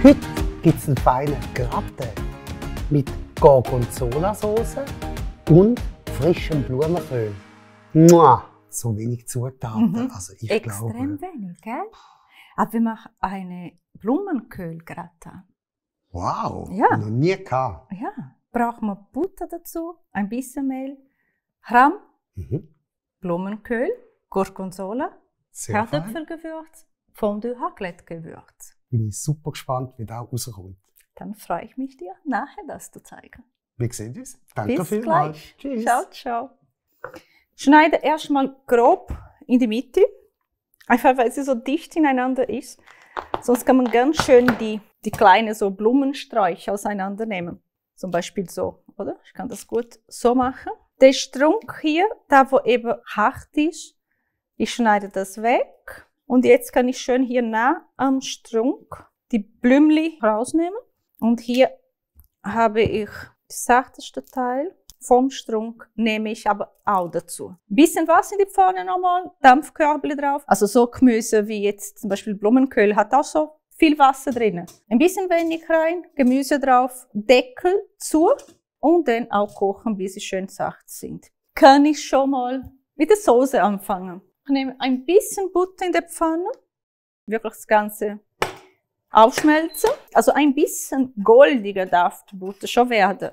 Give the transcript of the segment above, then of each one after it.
Heute gibt es einen feinen Gratin mit Gorgonzola-Sauce und frischem Blumenöl. Mua, so wenig Zutaten. Also ich Extrem glaube, wenig, gell? Aber wir machen eine Blumenkohl-Gratin. wow, Ja. noch nie gehabt. Ja, brauchen wir Butter dazu, ein bisschen Mehl, Rahm, Blumenkohl, Gorgonzola, Sehr fein. Herdöpfelgewürz, Fondue-Raclette-Gewürz. Bin ich super gespannt, wie das rauskommt. Dann freue ich mich, dir nachher das zu zeigen. Wir sehen uns. Danke Bis vielmals. gleich. Tschüss. Ciao, ciao. Schneide erstmal grob in die Mitte, einfach weil sie so dicht ineinander ist. Sonst kann man ganz schön die kleinen so Blumensträuche auseinandernehmen. Zum Beispiel so, oder? Ich kann das gut so machen. Der Strunk hier, da wo eben hart ist, ich schneide das weg. Und jetzt kann ich schön hier nah am Strunk die Blümli rausnehmen. Und hier habe ich das zarteste Teil vom Strunk, nehme ich aber auch dazu. Ein bisschen Wasser in die Pfanne nochmal, Dampfkörble drauf. Also so Gemüse wie jetzt zum Beispiel Blumenkohl hat auch so viel Wasser drin. Ein bisschen wenig rein, Gemüse drauf, Deckel zu und dann auch kochen, bis sie schön zart sind. Kann ich schon mal mit der Soße anfangen. Ich nehme ein bisschen Butter in der Pfanne, wirklich das Ganze aufschmelzen. Also ein bisschen goldiger darf die Butter schon werden,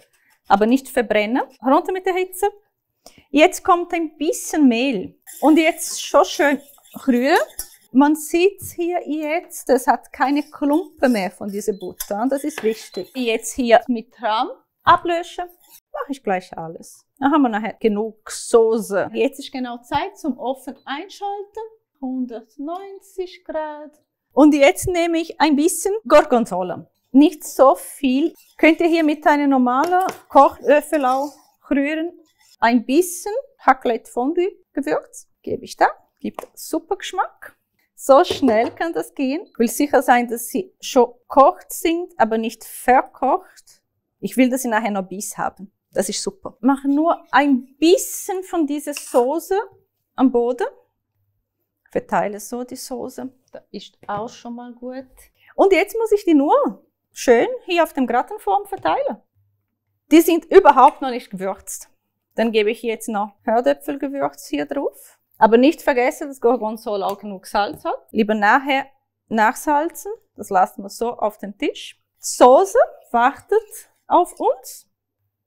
aber nicht verbrennen. Runter mit der Hitze. Jetzt kommt ein bisschen Mehl und jetzt schon schön rühren. Man sieht hier jetzt, es hat keine Klumpen mehr von dieser Butter. Das ist wichtig. Jetzt hier mit Rahm ablöschen. Mache ich gleich alles. Dann haben wir nachher genug Soße. Jetzt ist genau Zeit zum Ofen einschalten. 190 Grad. Und jetzt nehme ich ein bisschen Gorgonzola. Nicht so viel. Könnt ihr hier mit einem normalen Kochlöffel auch rühren. Ein bisschen Raclette Fondue Gewürz gebe ich da. Gibt super Geschmack. So schnell kann das gehen. Ich will sicher sein, dass sie schon gekocht sind, aber nicht verkocht. Ich will, dass sie nachher noch Biss haben. Das ist super. Mache nur ein bisschen von dieser Soße am Boden. Verteile so die Soße. Das ist auch schon mal gut. Und jetzt muss ich die nur schön hier auf dem Gratenform verteilen. Die sind überhaupt noch nicht gewürzt. Dann gebe ich jetzt noch Herdöpfelgewürz hier drauf. Aber nicht vergessen, dass Gorgonzola auch genug Salz hat. Lieber nachher nachsalzen. Das lassen wir so auf den Tisch. Soße wartet auf uns.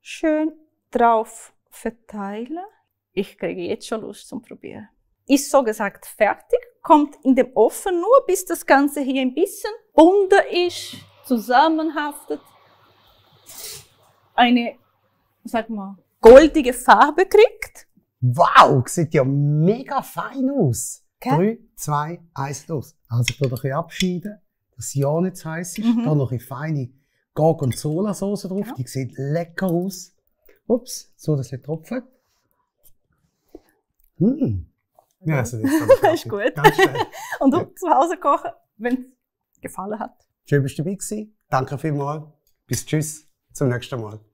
Schön drauf verteilen. Ich kriege jetzt schon Lust zum Probieren. Ist so gesagt fertig. Kommt in dem Ofen nur, bis das Ganze hier ein bisschen bunt ist, zusammenhaftet. Eine, sag mal, goldige Farbe kriegt. Wow, sieht ja mega fein aus. Gell? 3, 2, 1, los. Also ich tue ein bisschen abschneiden, dass es ja nicht zu heiß ist. Da noch eine feine Gorgonzola-Sauce drauf. Ja. Die sieht lecker aus. Ups, so dass sie tropft. Ja, also das Ist gut. Ganz schnell. Und du zu Hause kochen, wenn es gefallen hat. Schön, dass du dabei warst. Danke vielmals. Bis tschüss. Zum nächsten Mal.